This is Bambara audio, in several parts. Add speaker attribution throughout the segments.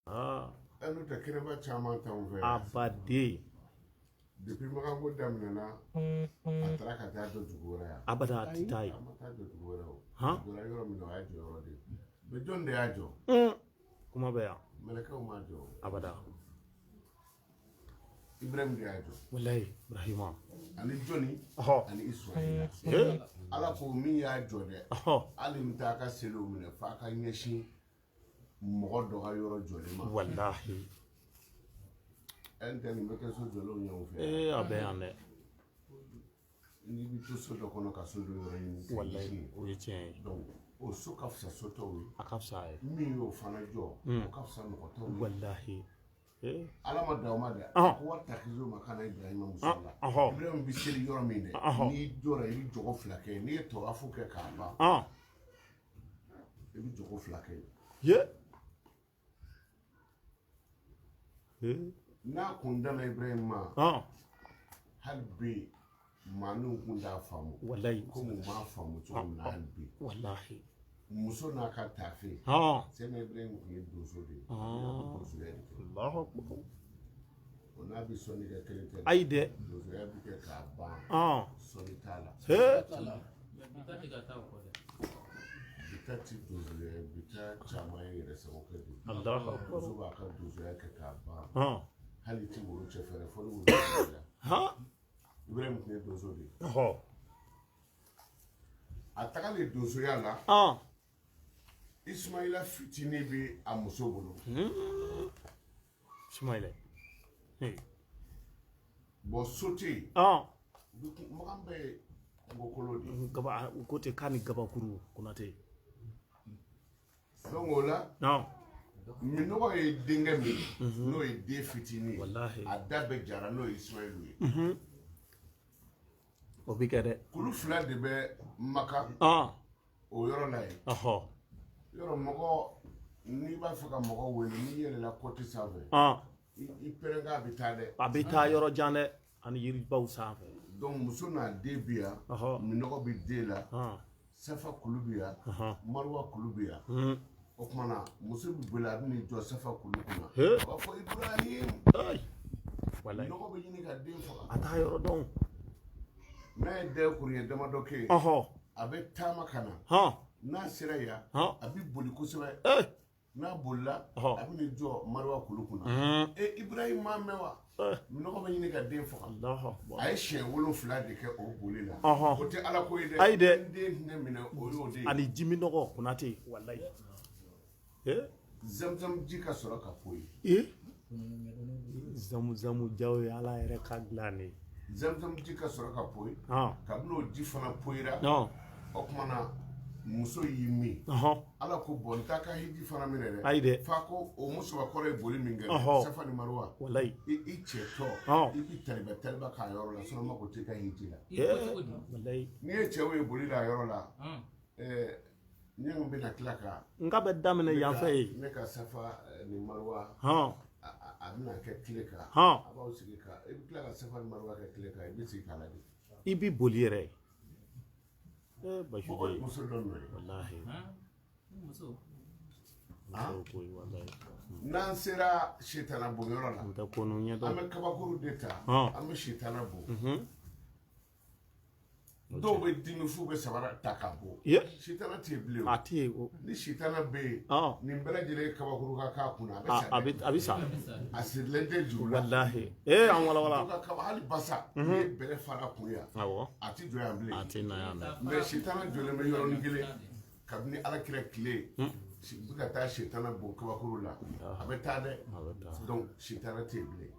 Speaker 1: N'o tɛ kɛnɛba caman t'anw fɛ yan.
Speaker 2: Abaden.
Speaker 1: Depuis makanko daminɛna, a taara ka taa jɔ dugu wɛrɛ yan?
Speaker 2: Abada, a tɛ taa yen.
Speaker 1: A ma taa jɔ dugu wɛrɛ o.
Speaker 2: Han?
Speaker 1: A jɔra yɔrɔ min na, o y'a jɔyɔrɔ de ye. Mais jɔn de y'a jɔ?
Speaker 2: Kuma bɛ yan.
Speaker 1: Mɛlɛkɛw m'a jɔ.
Speaker 2: Abada.
Speaker 1: Ibrahim de y'a jɔ.
Speaker 2: Walayi, Ibrahima.
Speaker 1: Ani jɔni? Ani Ismaila. Ala ko min y'a jɔ dɛ, hali n t'a ka seliw minɛ f'a ka ɲɛsin mɔgɔ dɔ ka yɔrɔ jɔlen ma.
Speaker 2: Walahi.
Speaker 1: Ɛ, n tɛ nin bɛ kɛ so jɔlenw ye anw fɛ yan.
Speaker 2: Ee, a bɛ yan dɛ.
Speaker 1: N'i bɛ to so dɔ kɔnɔ ka so dɔ yɔrɔ ɲini k'i
Speaker 2: Walayi,
Speaker 1: ɲɛsin.
Speaker 2: o ye tiɲɛ ye.
Speaker 1: Donc o so ka fisa so tɔw ye.
Speaker 2: A ka fisa ye.
Speaker 1: Min y'o fana jɔ, o ka fisa mɔgɔ tɔw ye.
Speaker 2: Walahi.
Speaker 1: Ala ma dan o ma dɛ, a ko wattakizu makana Ibrahima musalla. Ibrahima bɛ seli yɔrɔ min dɛ, n'i jɔra, i bɛ jɔgo 2 kɛ. N'i ye tawafu kɛ k'a ban, i bɛ jɔgo 2 kɛ. N'a kun danna Ibrahima ma, hali bi maaninw kun t'a faamu.
Speaker 2: Walayi.
Speaker 1: Komi u m'a faamu cogo min na hali bi.
Speaker 2: Walahi.
Speaker 1: Muso n'a ka taafe. Sɛnɛ Ibrahim tun ye donso de ye. Donsoya de kɛ.
Speaker 2: Allahu akbar.
Speaker 1: O n'a bɛ sɔnni kɛ kelen tɛ.
Speaker 2: Ayi dɛ.
Speaker 1: Donsoya bɛ kɛ k'a ban. Sɔnni t'a la.
Speaker 3: Bi ta tɛ ka taa o kɔ dɛ.
Speaker 1: Bi ta ti donsoya ye, bi ta caman ye yɛrɛ sago kɛ de.
Speaker 2: Allahu akbar.
Speaker 1: Muso b'a ka donsoya kɛ k'a ban. Hali ti woro cɛ fɛrɛ fo ni woro cɛ la. Ibrahim tun ye donso de ye. A tagalen donsoya la. Ismaila fitinin bɛ a muso bolo.
Speaker 2: Ismaila.
Speaker 1: Bon, so tɛ yen. Makan bɛɛ ye kungokolo de ye.
Speaker 2: Gaba, u ko ten k'a ni gabakuru Konate.
Speaker 1: Donc o la. Minɔgɔ ye denkɛ min ye, n'o ye den fitinin ye.
Speaker 2: Walahi.
Speaker 1: A da bɛɛ jara n'o ye Ismaïlu ye.
Speaker 2: O bɛ kɛ dɛ.
Speaker 1: Kulu 2 de bɛ Makan. O yɔrɔ la yen. Yɔrɔ mɔgɔ, n'i b'a fɛ ka mɔgɔ wele, n'i yɛlɛla kɔti sanfɛ, i pɛrɛnkan a bɛ taa dɛ.
Speaker 2: A bɛ taa yɔrɔ jan dɛ, ani yiribaw sanfɛ.
Speaker 1: Donc muso n'a den bi yan, minɔgɔ bɛ den la, Safa kulu bi yan, Maruwa kulu bi yan. O tuma na muso bɛ boli, a bɛ n'i jɔ Safa kulu kunna. A b'a fɔ Ibrahim.
Speaker 2: Walayi.
Speaker 1: Minɔgɔ bɛ ɲini ka den faga.
Speaker 2: A t'a yɔrɔ dɔn.
Speaker 1: N'a ye den kuruɲɛ damadɔ kɛ yen, a bɛ taama ka na. N'a sera yan, a bɛ boli kosɛbɛ. N'a bolila, a bɛ n'i jɔ Maruwa kulu kunna. E Ibrahim m'a mɛn wa? Minɔgɔ bɛ ɲini ka den faga. A ye siɲɛ 7 de kɛ o boli la. O tɛ Ala ko ye dɛ.
Speaker 2: Ayi dɛ.
Speaker 1: N den hinɛ minɛ, o y'o de ye.
Speaker 2: Ani ji minɔgɔ Konate, walayi.
Speaker 1: Zamzam ji ka sɔrɔ ka poyi.
Speaker 2: Zamuzamu jaw ye Ala yɛrɛ ka dilan de ye.
Speaker 1: Zamzam ji ka sɔrɔ ka poyi. Kabini o ji fana poyira. O tuma na muso y'i min. Ala ko bɔn, n t'a ka hiji fana minɛ dɛ.
Speaker 2: Ayi dɛ.
Speaker 1: Fa ko o musobakɔrɔ ye boli min kɛ. Safa ni Maruwa.
Speaker 2: Walayi.
Speaker 1: I cɛ tɔ. I bɛ taliba taliba k'a yɔrɔ la, sinon mako t'i ka hiji la.
Speaker 2: Walayi.
Speaker 1: N'i ye cɛw ye boli la a yɔrɔ la. Ɲɛ bɛna tila ka.
Speaker 2: N ka bɛ daminɛ yan fɛ yen.
Speaker 1: Ne ka Safa ni Maruwa. A bɛna kɛ tile kan. A b'aw sigi ka, i bɛ tila ka Safa ni Maruwa kɛ tile kan, i bɛ sigi k'a lajɛ.
Speaker 2: I bɛ boli yɛrɛ. Basi
Speaker 1: tɛ. Muso dɔ nɔ ye.
Speaker 2: Walahi.
Speaker 3: Muso.
Speaker 2: Muso ko ye walahi.
Speaker 1: N'an sera sitana bon yɔrɔ la,
Speaker 2: N tɛ ko ninnu ɲɛdɔn.
Speaker 1: an bɛ kabakuru de ta, an bɛ sitana bon. Dɔw bɛ dimi f'u bɛ sabara ta k'a bɔ. Sitana tɛ yen bilen o.
Speaker 2: A tɛ yen o.
Speaker 1: Ni sitana bɛ yen, nin bɛɛ lajɛlen ye kabakuru ka k'a kunna, a bɛ sa.
Speaker 2: A bɛ sa.
Speaker 1: A sirilen tɛ juru la.
Speaker 2: Walahi. Ee, an walawala.
Speaker 1: Dɔw ka kaba hali basa. N'i ye bɛlɛ fara a kun yan. A tɛ jɔ yan bilen.
Speaker 2: A tɛ na yan dɛ.
Speaker 1: Mais sitana jɔlen bɛ yɔrɔnin kelen kabini Ala kira tile. U bɛ ka taa sitana bon kabakuru la. A bɛ taa dɛ. Donc sitana tɛ yen bilen.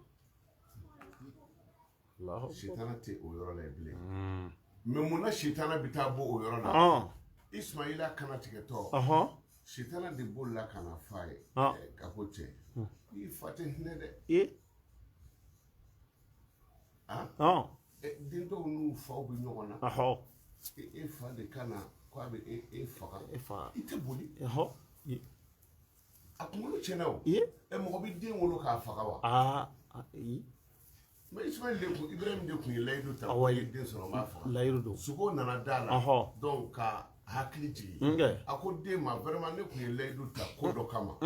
Speaker 1: Sitana tɛ o yɔrɔ la yen bilen. Mais munna sitana bɛ taa bɔ o yɔrɔ la? Ismaila kana tigɛtɔ. Sitana de bolila ka na f'a ye. Ka ko cɛ, i fa tɛ hinɛ dɛ. Den dɔw n'u faw bɛ ɲɔgɔn na. E fa de ka na k'a bɛ e faga.
Speaker 2: E fa.
Speaker 1: I tɛ boli. A kunkolo tiɲɛna o. Mɔgɔ bɛ den wolo k'a faga wa? Mais Ismaël de kun, Ibrahim de kun ye layidu ta.
Speaker 2: Awɔ.
Speaker 1: Ye den sɔrɔ n b'a faga.
Speaker 2: Layidu don.
Speaker 1: Sogo nana da la. Donc ka hakili jigin. A ko den ma vraiment ne kun ye layidu ta ko dɔ kama.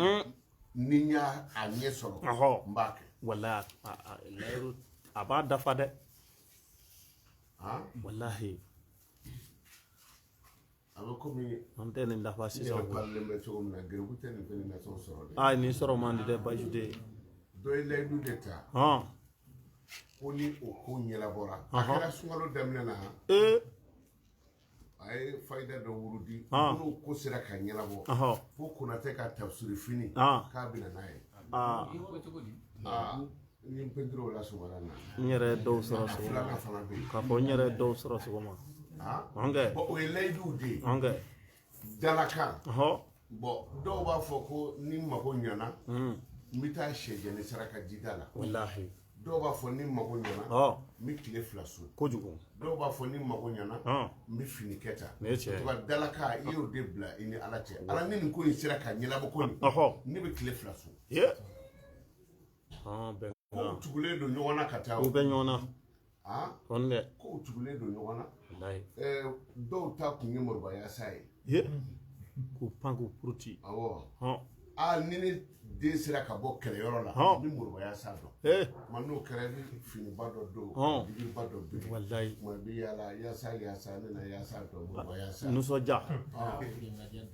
Speaker 1: Ni n y'a a ɲɛ sɔrɔ n b'a kɛ.
Speaker 2: Walahi layiru a b'a dafa dɛ. Walahi.
Speaker 1: A bɛ komi
Speaker 2: an tɛ nin dafa sisan.
Speaker 1: Ne yɛrɛ parilen bɛ cogo min na geribu tɛ nin fɛn nasɔn sɔrɔ dɛ.
Speaker 2: Aa nin sɔrɔ man di dɛ Bayisu de.
Speaker 1: Dɔ ye layidu de ta. Ko ni o ko ɲɛnabɔra. A kɛra sunkalo daminɛ na. A ye fayida dɔ wurudi. N'o ko sera ka ɲɛnabɔ. Ko Konatɛ ka tafsiri fini. K'a bɛ na n'a ye. N ye n pɛntiri o la sɔgɔmada in na.
Speaker 2: N yɛrɛ ye dɔw sɔrɔ sɔgɔma.
Speaker 1: Filanan fana bɛ yen.
Speaker 2: K'a fɔ n yɛrɛ ye dɔw sɔrɔ sɔgɔma.
Speaker 1: Bon o ye layiduw de ye. Dalakan. Bon dɔw b'a fɔ ko ni mago ɲɛna. N bɛ taa sɛjɛni saraka jida la.
Speaker 2: Walahi.
Speaker 1: Dɔw b'a fɔ ni mago ɲɛna. N bɛ tile 2 sun.
Speaker 2: Kojugu.
Speaker 1: Dɔw b'a fɔ ni mago ɲɛna. N bɛ fini kɛ tan.
Speaker 2: Nin ye tiɲɛ ye.
Speaker 1: En tout cas dalakan i y'o de bila i ni Ala cɛ. Ala ni nin ko in sera ka ɲɛnabɔ ko nin. Ne bɛ tile 2 sun. Kow tugulen don ɲɔgɔn na ka taa.
Speaker 2: U bɛ ɲɔgɔn na. Kɔni dɛ.
Speaker 1: Kow tugulen don ɲɔgɔn na. Dɔw ta kun ye moribayasa ye.
Speaker 2: K'u pan k'u puruti.
Speaker 1: Awɔ. Aa ni ne den sera ka bɔ kɛlɛyɔrɔ la. N bɛ moribayasa dɔn. Tuma n'o kɛra i bɛ finiba dɔ don. Digiba dɔ biri.
Speaker 2: Walayi.
Speaker 1: Tuma i bɛ yaala yaasa yaasa ne na yaasa dɔn moribayasa.
Speaker 2: Nisɔndiya.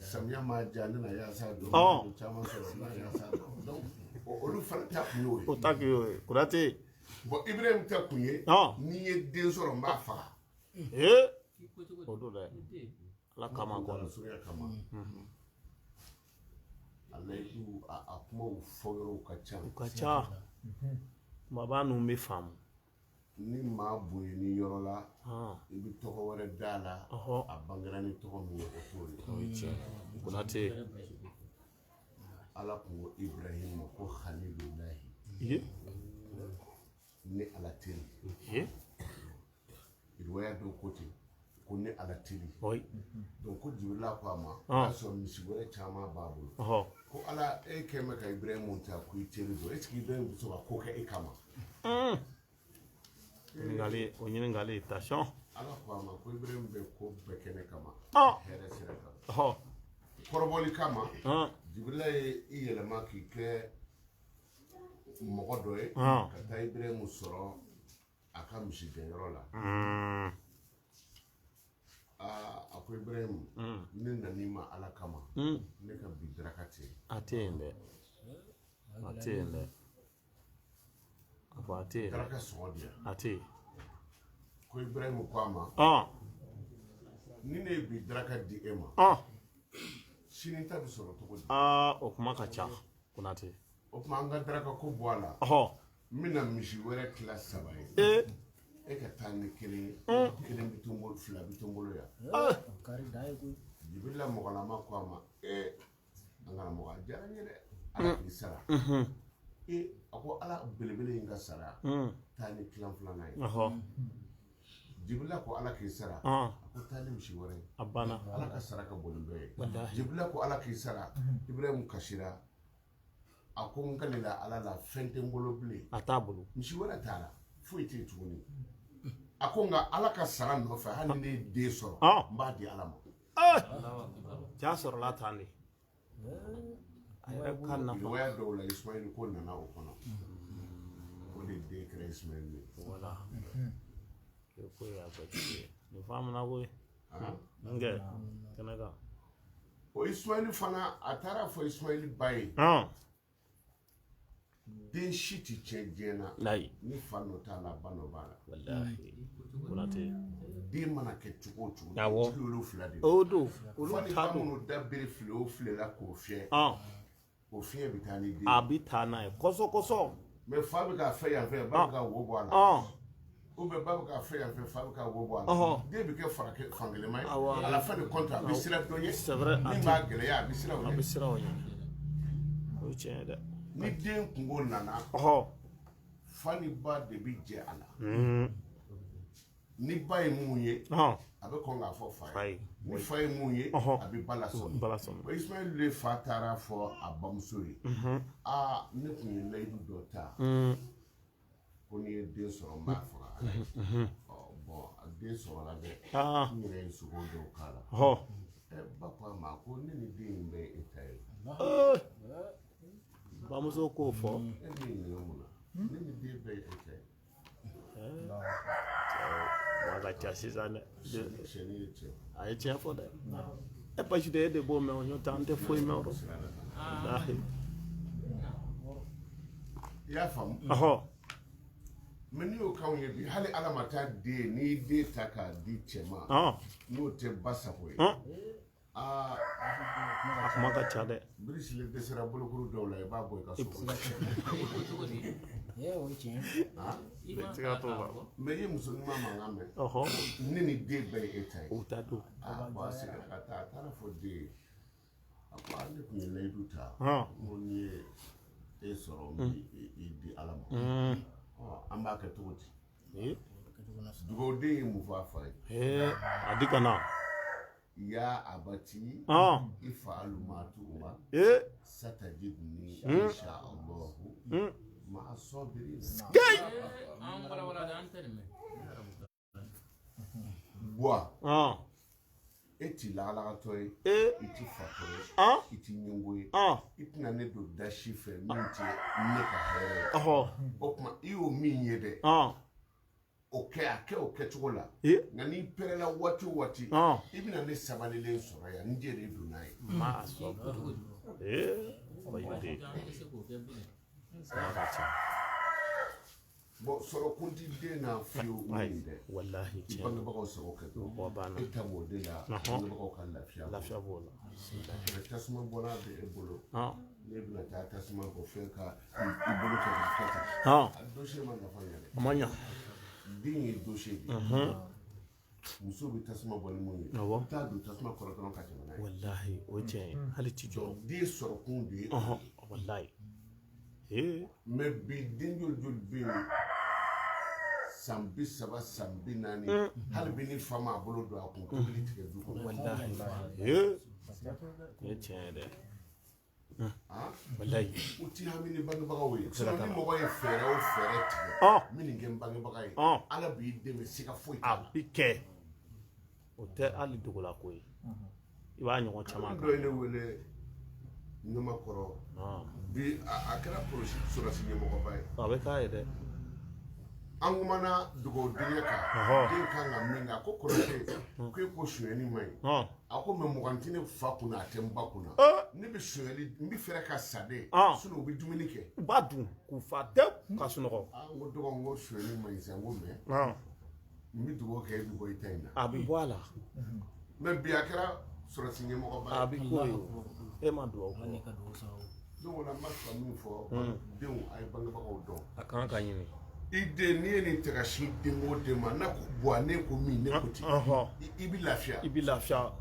Speaker 1: Samiya ma diya ne na yaasa dɔn. Caman sɔrɔ n na yaasa dɔn. Donc olu fana ta kun y'o ye.
Speaker 2: O ta kun y'o ye Konate.
Speaker 1: Bon Ibrahim ta kun ye. Ni n ye den sɔrɔ n b'a faga.
Speaker 2: O don dɛ. Ala kama kɔni.
Speaker 1: Surunya kama. A layidu a kumaw fɔ yɔrɔw ka ca.
Speaker 2: U ka ca. Kumaba ninnu bɛ faamu.
Speaker 1: Ni maa bonyani yɔrɔ la. I bɛ tɔgɔ wɛrɛ d'a la. A bangera ni tɔgɔ min ye o t'o ye.
Speaker 2: O ye tiɲɛ ye. Konate.
Speaker 1: Ala kun ko Ibrahim ma ko Khalilullahi. Ne Ala teri. Riwaya dɔw ko ten ko ne Ala teri. Donc ko Jibirila ko a ma. O y'a sɔrɔ misi wɛrɛ caman b'a bolo. Ko Ala e kɛn bɛ ka Ibrahim ta ko i teri don est ce que Ibrahim bɛ se ka ko kɛ e kama.
Speaker 2: Ɲininkali o ɲininkali attention.
Speaker 1: Ala ko a ma ko Ibrahim bɛ ko bɛɛ kɛ ne kama. Hɛrɛ sira kan. Kɔrɔbɔli kama. Jibirila ye i yɛlɛma k'i kɛ mɔgɔ dɔ ye. Ka taa Ibrahim sɔrɔ a ka misigɛnyɔrɔ la. A ko Ibrahim ne nan'i ma Ala kama. Ne ka bi daraka tɛ yen.
Speaker 2: A tɛ yen dɛ. A tɛ yen dɛ. A fɔ a tɛ yen.
Speaker 1: Daraka sɔngɔ di yan.
Speaker 2: A tɛ yen.
Speaker 1: Ko Ibrahim ko a ma. Ni ne ye bi daraka di e ma. Sini ta bɛ sɔrɔ cogo di.
Speaker 2: O kuma ka ca Konate.
Speaker 1: O tuma an ka daraka ko bɔ a la. N bɛna misi wɛrɛ tila 3 ye. E ka taa ni kelen ye. Kelen bɛ to n bolo 2 bɛ to n bolo yan. Jibirila mɔgɔlama ko a ma an karamɔgɔ a diyara n ye dɛ. Ala k'i sara. A ko Ala belebele in ka sara. Taa ni tilan 2nan ye. Jibirila ko Ala k'i sara. A ko taa ni misi wɛrɛ ye.
Speaker 2: A banna.
Speaker 1: Ala ka sara ka bon ni bɛɛ ye. Jibirila ko Ala k'i sara. Ibrahim kasira. A ko n kalila Ala la fɛn tɛ n bolo bilen.
Speaker 2: A t'a bolo.
Speaker 1: Misi wɛrɛ t'a la. Foyi tɛ yen tuguni. A ko nka Ala ka sara nɔfɛ hali ni ne ye den sɔrɔ. N b'a di Ala ma.
Speaker 2: Ja sɔrɔla tan de. A yɛrɛ ka nafa.
Speaker 1: Riwaya dɔw la Ismaɛl ko nana o kɔnɔ. O de den kɛra Ismaɛl ye.
Speaker 2: Voilà. Ko y'a bɛɛ ye. Nin faamuna koyi. Nkɛ kɛnɛ kan.
Speaker 1: O Ismaɛl fana a taara fɔ Ismaɛl ba ye. Den si ti tiɲɛ diɲɛ na. Ni fa nɔ t'a la ba nɔ b'a la.
Speaker 2: Walahi. Konate.
Speaker 1: Den mana kɛ cogo o cogo. Awɔ. Tigi olu 2 de.
Speaker 2: O don. Olu ta don.
Speaker 1: Minnu da bere fili o fili la k'o fiyɛ. O fiɲɛ bɛ taa ni den.
Speaker 2: A bɛ taa n'a ye kɔsɔ kɔsɔ.
Speaker 1: Mɛ fa bɛ k'a fɛ yan fɛ ba bɛ ka wo bɔ a la. Ou bien ba bɛ k'a fɛ yan fɛ fa bɛ ka wo bɔ a la. Den bɛ kɛ fankelenma ye. À la fin de compte a bɛ siran dɔ ɲɛ.
Speaker 2: C'est vrai.
Speaker 1: Min b'a gɛlɛya a bɛ siran o ɲɛ.
Speaker 2: A bɛ siran o ɲɛ. O ye tiɲɛ ye dɛ.
Speaker 1: Ni den kungo nana. Fa ni ba de bɛ jɛ a la. Ni ba ye mun ye. A bɛ kɔn k'a fɔ fa ye. Ni fa ye mun ye. A bɛ ba lasɔmi. Ismaɛl de fa taara fɔ a bamuso ye. Aa ne kun ye layidu dɔ ta. Ko n'i ye den sɔrɔ n b'a faga Ala ye. Bon a den sɔrɔla dɛ. N yɛrɛ ye sogo dɔw k'a la. Ba ko a ma ko ne ni den in bɛɛ ye e ta ye.
Speaker 2: Bamuso k'o fɔ.
Speaker 1: E b'i ɲininka mun na? Ne ni den bɛɛ ye e ta ye.
Speaker 2: Wa ka ca sisan dɛ.
Speaker 1: Sɛni ye tiɲɛ.
Speaker 2: A ye tiɲɛ fɔ dɛ. E basi de e de b'o mɛn o ɲɔ tɛ an tɛ foyi mɛn o rɔ. Walahi.
Speaker 1: I y'a faamu?
Speaker 2: Ɔhɔ.
Speaker 1: Mais n'i y'o k'anw ye bi, hali Ala ma taa den, n'i ye den ta k'a di cɛ ma, n'o tɛ ba sago ye. Aa,
Speaker 2: A kuma ka ca dɛ.
Speaker 1: Birisili dɛsɛra bolokuru dɔw la, i b'a bɔ i ka so.
Speaker 3: Cogo di?
Speaker 4: O ye tiɲɛ.
Speaker 3: I ma
Speaker 2: Siga t'o la.
Speaker 1: Mais i ye muso ɲuman mankan mɛn.
Speaker 2: Ɔhɔ.
Speaker 1: Ne ni den bɛɛ ye e ta ye.
Speaker 2: O ta don.
Speaker 1: Aa, bon, a seginna ka taa, a taara fɔ den ye. A ko aa, ne tun ye layidu ta. N ko n'i ye e sɔrɔ, n b'i i di Ala ma. Ɔ, an b'a kɛ cogo di? Dugawuden ye mun fɔ a fa ye?
Speaker 2: A di ka na.
Speaker 1: Ya abati if'al ma tu'mar satajidni insha Allahu ma'a sabirin.
Speaker 3: An wala wala an tɛ nin mɛn.
Speaker 1: Buwa, e ti lagalagatɔ ye, i ti fatɔ ye, i ti ɲɛngo ye, i tɛna ne don da si fɛ min tɛ ne ka hɛrɛ ye. O tuma i y'o min ye dɛ, o kɛ, a kɛ o kɛcogo la. Nka n'i pɛrɛla waati o waati, i bɛna ne sabalilen sɔrɔ yan, n jɛlen don n'a ye.
Speaker 2: Maa sɔrɔ. Bayi
Speaker 3: An tɛ se k'o kɛ bilen.
Speaker 2: Kuma ka ca.
Speaker 1: Bon, sɔrɔ kun ti den na fiyewu min dɛ.
Speaker 2: Walahi
Speaker 1: I
Speaker 2: tiɲɛ.
Speaker 1: bangebagaw sago kɛ dɔrɔn.
Speaker 2: O banna.
Speaker 1: E ta b'o de la, bangebagaw ka lafiya.
Speaker 2: Lafiya b'o la.
Speaker 1: Mais tasuma bɔra bɛ e bolo. Ne bɛna taa tasuma bɔ fɛn ka i bolo kɛ k'a kɛ tan. A dossier ma nafa ɲɛ dɛ.
Speaker 2: A ma ɲa.
Speaker 1: Den ye dossier de ye. Muso bɛ tasuma bɔ ni mun ye?
Speaker 2: Awɔ.
Speaker 1: I t'a don tasuma kɔrɔ dɔrɔn ka tɛmɛ n'a ye.
Speaker 2: Walahi o ye tiɲɛ ye. Hali ti jɔ.
Speaker 1: Den sɔrɔ kun de ye.
Speaker 2: Walahi.
Speaker 1: Mais bi den joli joli bɛ yen san 30 san 40 hali bi ni fa m'a bolo don a kun tobili tigɛ du kɔnɔ.
Speaker 2: Walahi. O ye tiɲɛ ye dɛ. Walahi.
Speaker 1: U ti hami ni bangebagaw ye. Sinon ni mɔgɔ ye fɛɛrɛ o fɛɛrɛ tigɛ min nin kɛ n bangebaga ye, Ala b'i dɛmɛ siga foyi t'a la.
Speaker 2: A bi kɛ. O tɛ hali dogola ko ye. I b'a ɲɔgɔn caman
Speaker 1: kan. Dɔ ye ne wele Ɲamakɔrɔ. Bi a kɛra polisi sɔrɔdasi ɲɛmɔgɔba ye.
Speaker 2: A bɛ k'a ye dɛ.
Speaker 1: An kumana dugawudenya kan, den kan ka min kɛ, a ko kɔrɔkɛ ko e ko sonyɛli man ɲi. A ko mais mugan tɛ ne fa kunna, a tɛ n ba kunna. Ne bɛ sonyɛli, n bɛ fɛɛrɛ ka sa de. Sinon u bɛ dumuni kɛ.
Speaker 2: U b'a dun k'u fa tewu ka sunɔgɔ.
Speaker 1: Aa, n ko dɔgɔ, n ko sonyɛli man ɲi sa, n ko mais n bɛ dugawu kɛ e bɛ bɔ i ta in na.
Speaker 2: A bɛ bɔ a la.
Speaker 1: Mais bi a kɛra sɔrɔdasi ɲɛmɔgɔba ye.
Speaker 2: A bɛ k'o ye o. E ma dugawu kɛ.
Speaker 1: Donc o la n b'a fɛ ka min fɔ, denw a ye bangebagaw dɔn.
Speaker 2: A kan ka ɲini.
Speaker 1: I den, n'i ye nin ta ka sin den o den ma, n'a ko buwa ne ko min, ne ko ten. I bɛ lafiya.
Speaker 2: I bɛ lafiya.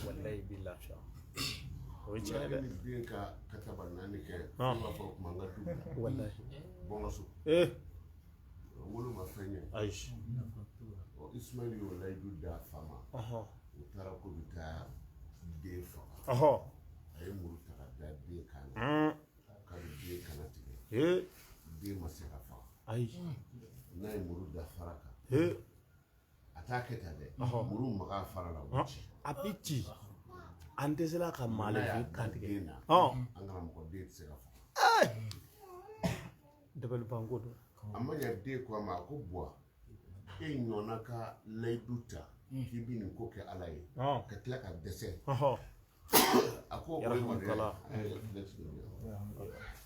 Speaker 2: Walahi i bɛ lafiya. O ye tiɲɛ ye dɛ.
Speaker 1: Ni den ka kataba naani kɛ, ne b'a fɔ o tuma n ka du bila.
Speaker 2: Walahi.
Speaker 1: Bɔ n ka so. Wolo ma fɛn ɲɛ.
Speaker 2: Ayi.
Speaker 1: Ɔ, Ismaël y'o layidu d'a fa ma. U taara k'u bɛ taa den faga. A ye muru ta ka da den kan na. K'a bɛ den kana tigɛ. Den ma se ka faga.
Speaker 2: Ayi.
Speaker 1: N'a ye muru da fara kan. A t'a kɛ tan dɛ. Muru maga fara la, o bɛ ci.
Speaker 2: A bɛ ci. An dɛsɛla ka maalefin kan tigɛ.
Speaker 1: Den na. An karamɔgɔ, den tɛ se ka faga.
Speaker 2: Dabalibanko don.
Speaker 1: A ma ɲɛ den ko a ma, a ko buwa, e ɲɔgɔnna ka layidu ta k'i bɛ nin ko kɛ Ala ye, ka tila ka dɛsɛ. A ko o ye maloya ye.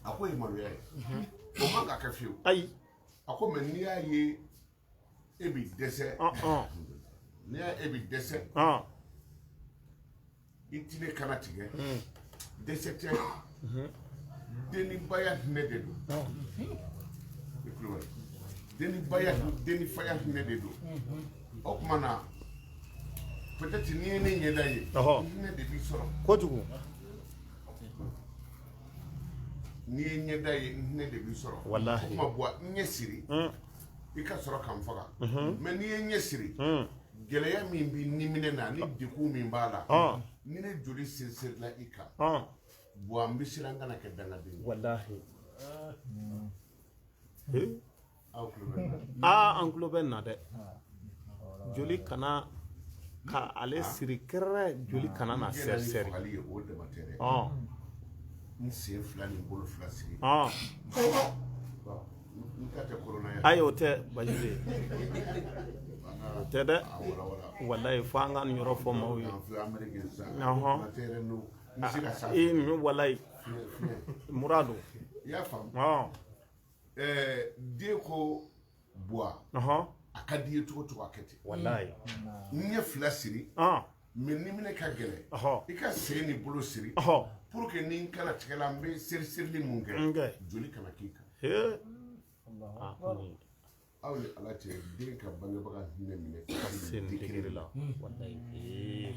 Speaker 1: A ko ye maloya ye. O man ka kɛ fiyewu.
Speaker 2: Ayi.
Speaker 1: A ko mais n'i y'a ye e bɛ dɛsɛ, n'i y'a ye e bɛ dɛsɛ, i ti ne kana tigɛ. Dɛsɛ tɛ. Denibaya hinɛ de don. I tulo bɛ. Denibaya, denifaya hinɛ de don. O tuma na, peut-être n'i ye ne ɲɛda ye, hinɛ de b'i sɔrɔ.
Speaker 2: Kojugu.
Speaker 1: N'i ye ɲɛda ye, hinɛ de b'i sɔrɔ.
Speaker 2: Walahi.
Speaker 1: O tuma buwa, n ɲɛ siri, i ka sɔrɔ ka n faga. Mais n'i ye n ɲɛ siri, gɛlɛya min b'i niminɛ na ni degun min b'a la, ni ne joli sinsinla i kan, buwa, n bɛ siran n kana kɛ dangaden ye.
Speaker 2: Walahi.
Speaker 1: Aw tulo bɛ n na.
Speaker 2: Aa, an tulo bɛ n na dɛ. Joli kana ka ale siri kɛrɛ, joli kana na sɛri sɛri.
Speaker 1: Fagali ye o dama tɛ dɛ. N sen fila ni n bolo fila siri. N ta tɛ corona ye.
Speaker 2: Ayi, o tɛ Bajide, o tɛ dɛ.
Speaker 1: A walawala.
Speaker 2: Walayi, fo an ka nin yɔrɔ fɔ maaw ye.
Speaker 1: An filɛ Amérique sisan.
Speaker 2: Ɔhɔn.
Speaker 1: Konatɛ yɛrɛ n'u n bɛ se ka sa.
Speaker 2: I ninnu, walayi.
Speaker 1: Fiɲɛ fiɲɛ.
Speaker 2: Mura don.
Speaker 1: I y'a faamu. Den ko Buwa, a ka di i ye cogo cogo, a kɛ ten.
Speaker 2: Walayi.
Speaker 1: N ye fila siri, mais ni minɛ ka gɛlɛn, i ka sen ni bolo siri pour que ni n kana tigɛ la, n bɛ seri serili mun kɛ,
Speaker 2: N kɛ.
Speaker 1: joli kana k'i kan.
Speaker 2: He, a kɔni.
Speaker 1: Aw ni Ala cɛ, den ka bangebaga hinɛ minɛ ka
Speaker 2: sen
Speaker 1: se
Speaker 2: degere
Speaker 1: degré
Speaker 2: la,
Speaker 1: la.
Speaker 2: Walayi.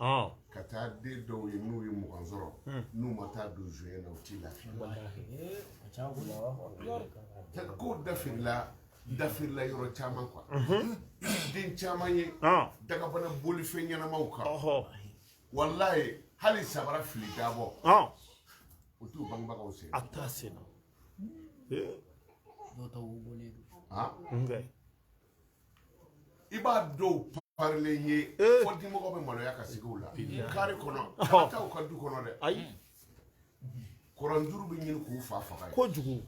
Speaker 1: Ah, ka taa den dɔw ye, n'u ye 20 sɔrɔ, n'u ma taa don joint na, u t'i lafiya. Ko dafirila dafirila yɔrɔ caman quoi. Den caman ye dagabana bolifɛn ɲɛnamaw kan, walayi, hali sabara fili dabɔ, u t'u bangebagaw sen.
Speaker 2: A t'a sen na.
Speaker 3: Dɔw ta wo bɔlen don.
Speaker 1: Ah,
Speaker 2: N kɛ.
Speaker 1: I b'a dɔw parilen ye, fɔ dimɔgɔ bɛ maloya ka sigi u la kari kɔnɔ. Kana taa u ka du kɔnɔ dɛ.
Speaker 2: Ayi.
Speaker 1: Kɔrɔnjuru bɛ ɲini k'u fa faga ye.
Speaker 2: Kojugu.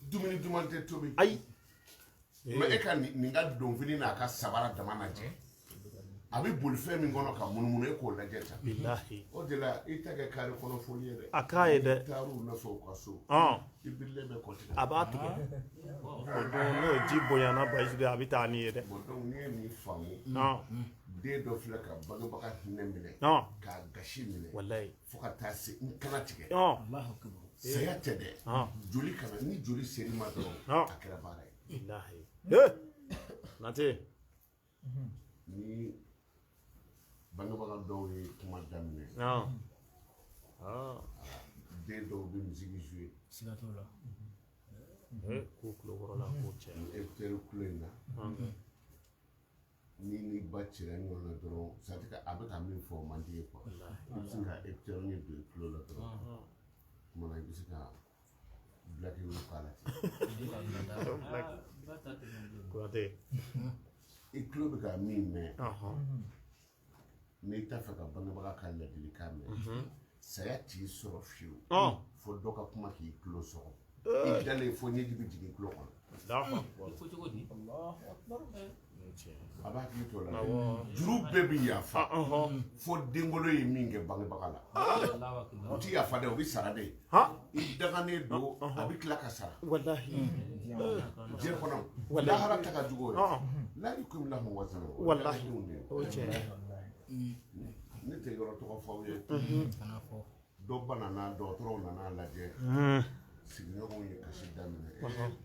Speaker 1: Dumuni duman tɛ tobi.
Speaker 2: Ayi.
Speaker 1: Mais e ka nin ka donfini n'a ka sabara dama lajɛ, a bɛ boli fɛn min kɔnɔ ka munumunu, e k'o lajɛ tan.
Speaker 2: Bilahi.
Speaker 1: O de la, i tɛ kɛ kari kɔnɔ foli ye dɛ.
Speaker 2: A k'a ye dɛ.
Speaker 1: I taar'u nɔfɛ u ka so, i birilen bɛ kɔtigɛ.
Speaker 2: A b'a tigɛ o don, n'o ji bonyana Bayusu, a bɛ taa n'i ye dɛ.
Speaker 1: Bon, donc n'i ye nin faamu, den dɔ filɛ ka bangebaga hinɛ minɛ, k'a gasi minɛ,
Speaker 2: walayi,
Speaker 1: fo ka taa se n kana tigɛ.
Speaker 3: Allahu akbar.
Speaker 1: Saya tɛ dɛ, joli kana. Ni joli ser'i ma dɔrɔn, a kɛra baara ye.
Speaker 2: Bilahi, ee Nate.
Speaker 1: Ni bangebaga dɔw ye kuma daminɛ, den dɔw bɛ musique jouer.
Speaker 3: Siga t'o la.
Speaker 2: Ee, k'u tulo kɔrɔ la k'o cɛ.
Speaker 1: Écouteur kulo in na, ni ba cira ɲɔgɔn na dɔrɔn, c'est à dire que a bɛ ka min fɔ, o man di ye quoi. I bɛ se ka écouteur nin don i tulo la dɔrɔn, kuma na i bɛ se ka blague k'a la ten.
Speaker 3: Ba ta tɛ bilen.
Speaker 2: Konate.
Speaker 1: I tulo bɛ ka min mɛn, n'i t'a fɛ ka bangebaga ka ladilikan mɛn, saya t'i sɔrɔ fiyewu fo dɔ ka kuma k'i tulo sɔgɔ, i dalen fo ɲɛji bɛ jigin i tulo kɔnɔ.
Speaker 2: Allahu akbar.
Speaker 3: I ko cogo di?
Speaker 1: A b'a hakili to o la dɛ. Juru bɛɛ bɛ yafa fo denkolo ye min kɛ bangebaga la.
Speaker 3: Allahu akbar.
Speaker 1: O ti yafa dɛ, o bɛ sara de. I daganen don, a bɛ tila ka sara.
Speaker 2: Walahi.
Speaker 1: Diɲɛ kɔnɔ, lahara ta ka jugu o ye. La yukim lahum wazana.
Speaker 2: Walahi, o ye tiɲɛ ye.
Speaker 1: Ne tɛ yɔrɔ tɔgɔ fɔ aw ye.
Speaker 3: Kana fɔ.
Speaker 1: Dɔ banana, dɔgɔtɔrɔw nana lajɛ, sigiɲɔgɔnw ye kasi daminɛ.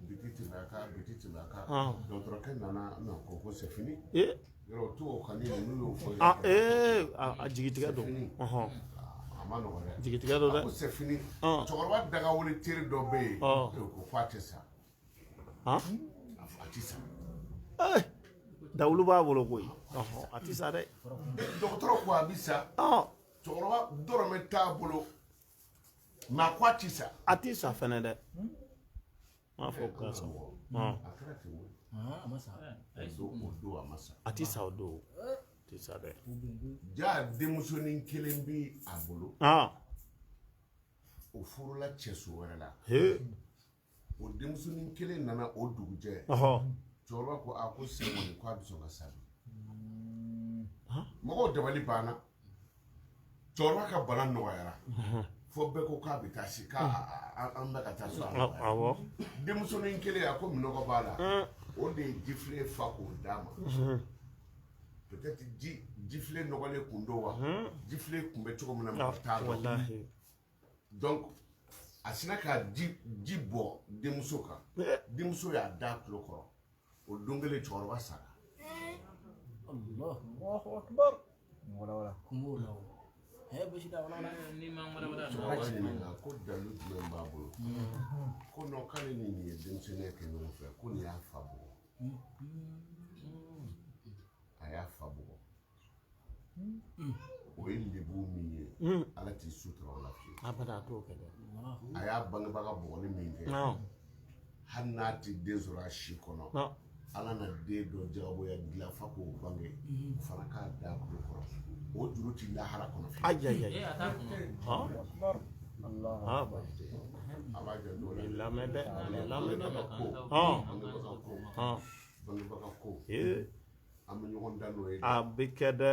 Speaker 1: Biti tɛmɛ a kan, biti tɛmɛ a kan. Dɔgɔtɔrɔkɛ nana na ko ko c'est fini. Yɔrɔ o t'o kan ni ninnu y'o fɔ.
Speaker 2: Ee, a jigitigɛ don.
Speaker 1: A ma nɔgɔn dɛ.
Speaker 2: Jigitigɛ don dɛ.
Speaker 1: A ko c'est fini. Cɛkɔrɔba dagawuli teri dɔ bɛ yen, o ko k'a tɛ sa. A tɛ sa.
Speaker 2: Dawulu b'a bolo koyi. A tɛ sa dɛ.
Speaker 1: Dɔgɔtɔrɔ ko a bɛ sa. Cɛkɔrɔba dɔrɔmɛ t'a bolo, mais a ko a tɛ sa.
Speaker 2: A tɛ sa fɛnɛ dɛ. N m'a fɔ k'a sa.
Speaker 1: A kɛra ten koyi.
Speaker 3: A ma sa.
Speaker 1: O don a ma sa.
Speaker 2: A tɛ sa o don. A tɛ sa dɛ.
Speaker 1: Ja, denmusonin kelen bɛ a bolo. O furula cɛ so wɛrɛ la. O denmusonin kelen nana o dugujɛ. Cɛkɔrɔba ko a ko sen kɔni ko a bɛ sɔn ka sa bi. Mɔgɔw dabali banna. Cɛkɔrɔba ka bana nɔgɔyara. Fo bɛɛ ko k'a bɛ taa se k'an bɛ ka taa so.
Speaker 2: Awɔ.
Speaker 1: Denmusonin kelen, a ko minɔgɔ b'a la. O de ye jifilen fa k'o d'a ma. Peut-être jifilen nɔgɔlen kun don wa? Jifilen kun bɛ cogo min na, mɔgɔ t'a dɔn.
Speaker 2: Walahi.
Speaker 1: Donc a sinna ka ji bɔ denmuso kan. Denmuso y'a da tulo kɔrɔ. O don kelen cɛkɔrɔba sara.
Speaker 3: Allahu akbar. Wala wala. Kun b'o la o. Basi da wala wala. Ni ma wala wala.
Speaker 1: Cɛkɔrɔba ɲininka ko dalu jumɛn b'a bolo. Ko non, k'ale ni nin ye denmisɛnninya kɛ ɲɔgɔn fɛ, ko nin y'a fa bugɔ. A y'a fa bugɔ. O ye lebu min ye, Ala t'i sutura o la fiyewu.
Speaker 2: Abada, a t'o kɛ dɛ.
Speaker 1: A y'a bangebaga bugɔli min kɛ, hali n'a tɛ den sɔrɔ a si kɔnɔ, Ala na den dɔ jagoya dilan fa k'o bange, o fana k'a da tulo kɔrɔ. O juru ti lahara kɔnɔ fiyewu.
Speaker 2: Ayi ayi ayi.
Speaker 3: A t'a kɔnɔ.
Speaker 2: Ah baasi tɛ.
Speaker 1: A b'a janto o la.
Speaker 2: I lamɛn dɛ. I lamɛn dɛ.
Speaker 1: Bangebaga ko. Bangebaga ko. An bɛ ɲɔgɔn dan n'o ye.
Speaker 2: A bɛ kɛ dɛ.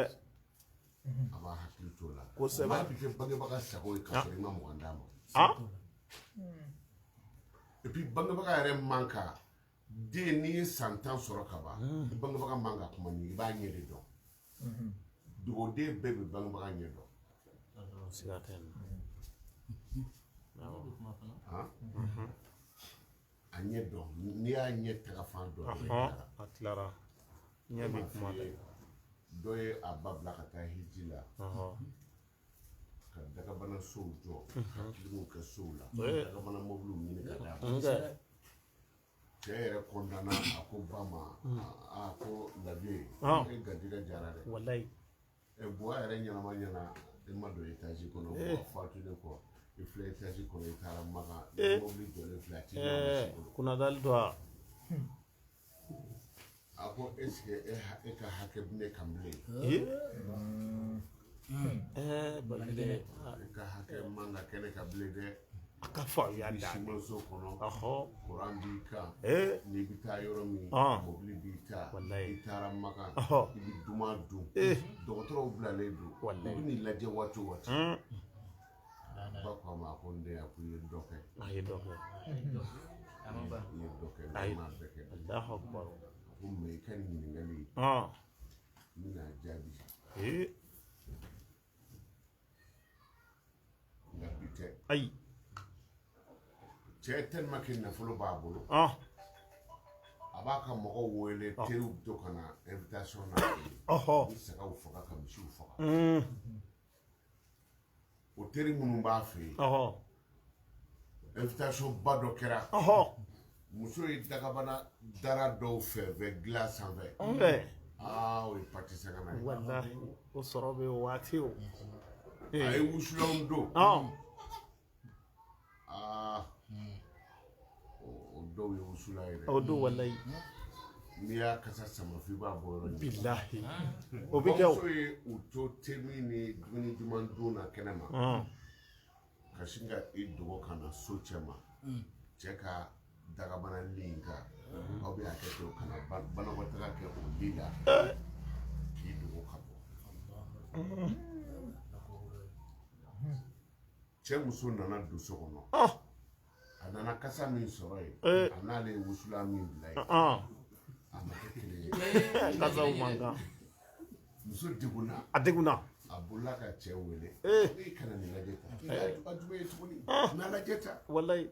Speaker 1: A b'a hakili t'o la.
Speaker 2: Kosɛbɛ.
Speaker 1: Maa bɛ kɛ bangebaga sago ye k'a sɔrɔ i ma mugan d'a ma. Et puis bangebaga yɛrɛ man kan den n'i ye san 10 sɔrɔ ka ban bangebaga man kan kuma ni i b'a ɲɛ de dɔn. Dugawuden bɛɛ bɛ bangebaga ɲɛ dɔn.
Speaker 2: Siga tɛ nin na.
Speaker 1: A ɲɛ dɔn n'i y'a ɲɛ taga fan dɔn.
Speaker 2: A tilara ɲɛ bɛ kuma dɛ.
Speaker 1: Dɔ ye a ba bila ka taa hiji la. Ka dagabana sow jɔ ka kilimuw kɛ sow la dagabana mobiliw ɲini ka d'a ma. Cɛ yɛrɛ kɔntanna a ko ba ma a ko Lavier e garijɛgɛ jara dɛ.
Speaker 2: Walayi.
Speaker 1: Buwa yɛrɛ ɲɛnama ɲɛna i ma don etazi kɔnɔ buwa fatulen kɔ i filɛ etazi kɔnɔ i taara Makan mobili jɔlen filɛ a ti jɔ a bolo.
Speaker 2: Kunnadali don a.
Speaker 1: A ko est ce que e ka hakɛ bɛ ne kan bilen.
Speaker 2: Balikɛ.
Speaker 1: E ka hakɛ man ka kɛ ne kan bilen dɛ.
Speaker 2: A ka faamuya da.
Speaker 1: Simanso kɔnɔ. Kuran b'i kan. N'i bɛ taa yɔrɔ min. Mobili b'i ta. I taara Makan. I bɛ duman dun. Dɔgɔtɔrɔw bilalen don. U bɛ n'i lajɛ waati o waati. Ba ko a ma ko n den a ko i ye dɔ kɛ.
Speaker 2: A ye dɔ kɛ.
Speaker 1: I ye dɔ kɛ n m'a bɛɛ kɛ.
Speaker 2: Alahu akubar.
Speaker 1: A ko mɛ i ka nin ɲininkali. N bɛna jaabi. Nka bi tɛ.
Speaker 2: Ayi.
Speaker 1: Cɛ tellement que nafolo b'a bolo. A b'a ka mɔgɔw wele teriw bɛ to ka na invitation na. U bɛ sagaw faga ka misiw faga. O teri minnu b'a fɛ yen. Invitation ba dɔ kɛra. Muso ye dagabana dara dɔw fɛn dilan sanfɛ. O ye pati sangana ye.
Speaker 2: Walahi o sɔrɔ bɛ o waati o.
Speaker 1: A ye wusulanw don. O dɔw ye wusulan ye dɛ.
Speaker 2: O don walayi.
Speaker 1: N'i y'a kasa sama f'i b'a bɔ yɔrɔ ɲini.
Speaker 2: Bilahi. O bɛ kɛ o.
Speaker 1: Bamuso ye u to temi ni dumuni duman dun na kɛnɛ ma. Ka sin ka i dogo ka na so cɛ ma. Cɛ ka dagabana li in kan. Aw bɛ hakɛ to ka na banakɔtaga kɛ o li la. K'i dogo ka bɔ. Cɛ muso nana don so kɔnɔ. A nana kasa min sɔrɔ yen. A n'ale ye wusulan min bila yen. A ma kɛ kelen ye.
Speaker 2: Kasaw man kan.
Speaker 1: Muso degunna.
Speaker 2: A degunna.
Speaker 1: A bolila ka cɛ wele. E kana nin lajɛ tan. A jumɛn ye tuguni. N'a lajɛ tan.
Speaker 2: Walayi.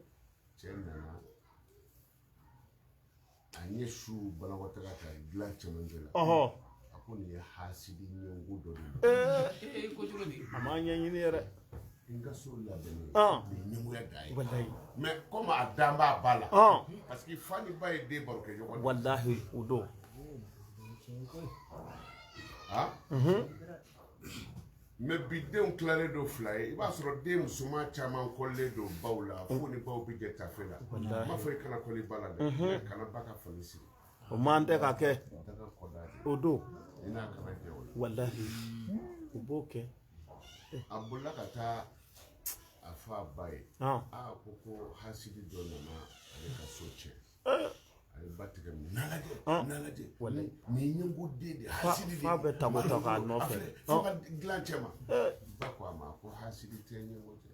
Speaker 1: Cɛ nana. A ɲɛ su banakɔtaga ka dilan cɛmancɛ la. A ko nin ye hasidi ɲɛngo dɔ de ye.
Speaker 2: A m'a ɲɛɲini yɛrɛ.
Speaker 1: N ka so labɛnnen. Nin ɲɛngoya dan ye.
Speaker 2: Walayi.
Speaker 1: Mais comme a dan b'a ba la. Parce que fa ni ba ye den baro kɛ ɲɔgɔn fɛ.
Speaker 2: Walahi o don.
Speaker 1: Mais bi denw tilalen don fila ye i b'a sɔrɔ den musoman caman kɔlilen don baw la fo ni baw bɛ jɛ tafe la. N b'a fɔ i kana kɔli ba la dɛ. Mais kana ba ka fani siri.
Speaker 2: O man tɛ ka kɛ.
Speaker 1: Daga kɔda de.
Speaker 2: O don.
Speaker 1: I n'a kana jɛ o la.
Speaker 2: Walahi. O b'o kɛ.
Speaker 1: A bolila ka taa a fɔ a ba ye. A ko hasidi dɔ nana ale ka so cɛ. A ye ba tigɛ minɛ. N'a lajɛ. N'a lajɛ. Nin ɲɛngo den de hasidi de.
Speaker 2: Fa bɛ tago ta k'a nɔfɛ.
Speaker 1: Fo ka dilan cɛ ma. Ba ko a ma ko hasidi tɛ ɲɛngo cɛ.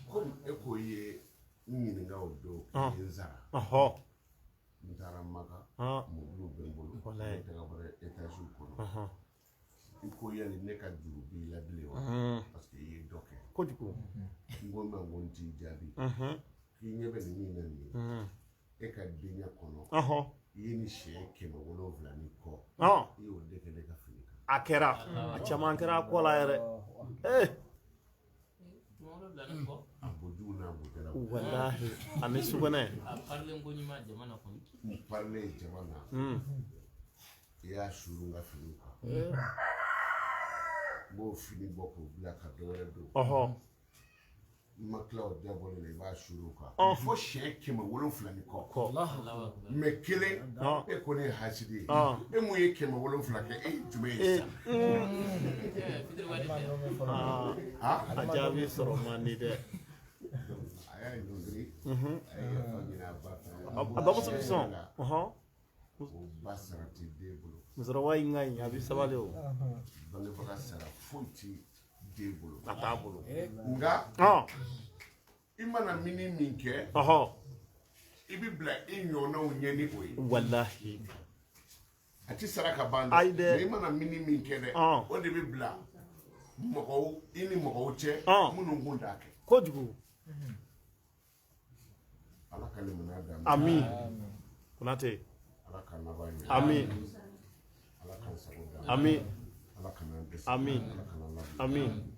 Speaker 1: Komi e ko i ye n ɲininka o don k'i ye n sara. N taara Maka. Mobiliw bɛ n bolo. N taga bɔra etaziw kɔnɔ. I ko yali ne ka juru b'i la bilen wa. Parce que i ye dɔ kɛ.
Speaker 2: Kojugu.
Speaker 1: N ko ma ko n t'i jaabi. K'i ɲɛ bɛ nin min na nin ye. E ka denya kɔnɔ. I ye ni siɲɛ 700 ni kɔ. I y'o de kɛ ne ka fini kan.
Speaker 2: A kɛra. A caman kɛra a kɔ la yɛrɛ.
Speaker 1: A bojugu n'a bojala.
Speaker 2: Walahi. Ani sugunɛ.
Speaker 3: A parilen ko ɲuman jama na kɔni.
Speaker 1: N parilen jama na. I y'a suru n ka finiw kan. N b'o fini bɔ k'o bila ka dɔ wɛrɛ don. Ma tila o dabɔlen la, i b'a suru o kan fo siɲɛ 700 ni kɔ. Mais kelen, e ko ne ye hasidi ye, e mun ye 700 kɛ, e ye jumɛn ye sisan?
Speaker 2: A jaabi sɔrɔ man di dɛ.
Speaker 1: A y'a ɲɔngiri, a ye yafa ɲini a ba fɛ.
Speaker 2: A bamuso bɛ sɔn.
Speaker 1: O ba sara tɛ den bolo.
Speaker 2: Musokɔrɔba in ka ɲi, a bɛ sabali o.
Speaker 1: Bangebaga sara foyi tɛ den bolo.
Speaker 2: A t'a bolo.
Speaker 1: Nka i mana mini min kɛ, i bɛ bila i ɲɔgɔnnaw ɲɛ ni o ye.
Speaker 2: Walahi.
Speaker 1: A tɛ sara ka ban
Speaker 2: dɛ. Ayi dɛ.
Speaker 1: I mana mini min kɛ dɛ, o de bɛ bila mɔgɔw i ni mɔgɔw cɛ minnu kun t'a kɛ.
Speaker 2: Kojugu.
Speaker 1: Ala ka limaniya d'an ma.
Speaker 2: Amin. Konate.
Speaker 1: Ala ka laban ɲɛ.
Speaker 2: Amin.
Speaker 1: Ala k'an sago d'an ma.
Speaker 2: Amin.
Speaker 1: Ala kana an dɛsɛ.
Speaker 2: Amin.
Speaker 1: Ala kana an labila.
Speaker 2: Amin.